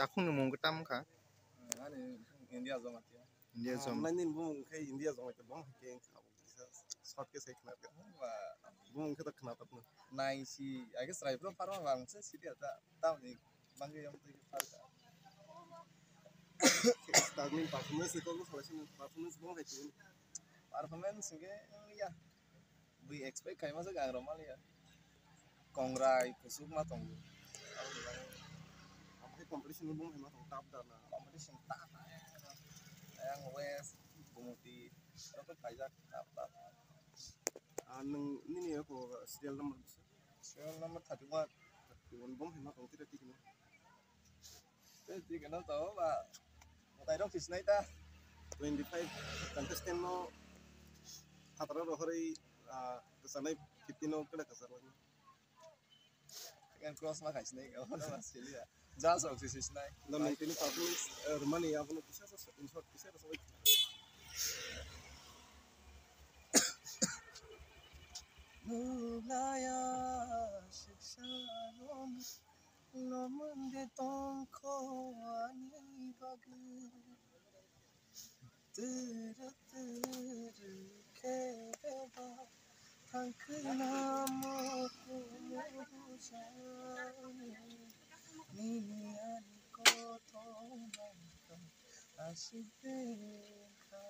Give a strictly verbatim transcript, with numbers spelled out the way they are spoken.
Takhukni mung khe tamo kha? Ani India joma khe. India joma. Nini bumung khe India joma khe bong khe short khe sai khna khe. Bumung khe ta khna ta. Nai si, I guess, Raipura pharma bang se city ta. Tamni bangwi yom twi pharka. Starting performance ko ko selection performance bong hai tu. Performance ke ya. We expect khaima se gang romal ya. Kongrai kusuk ma tongo. Aboni competition bong hai ma tong tap da na. Competition ta. Yang West, Gumoti, joto khaijak tap tap. Ah, nung nini ko serial number bisa? Serial number thirty one. Thirty one bong hai ma tong tira tikino. Tei twi gana to ba. Mwtai rok khisnai ta. Twenty five contestant no phataro rohorwi, ah, kwchanai fifteen no kela kwcharwi. Kan cross ma khaisnai ka, wala ma sili ya. Judge rok si sisnai. No, no, tini performance, eh, rwmani abono kisa sa, in short, kisa sa. Nulaya siksa no. Lomwng de tongkho ani bagwi. Turu turu khe bebak thangkhwna mukumu bujani. Nini ani kothoma aswk bengkha.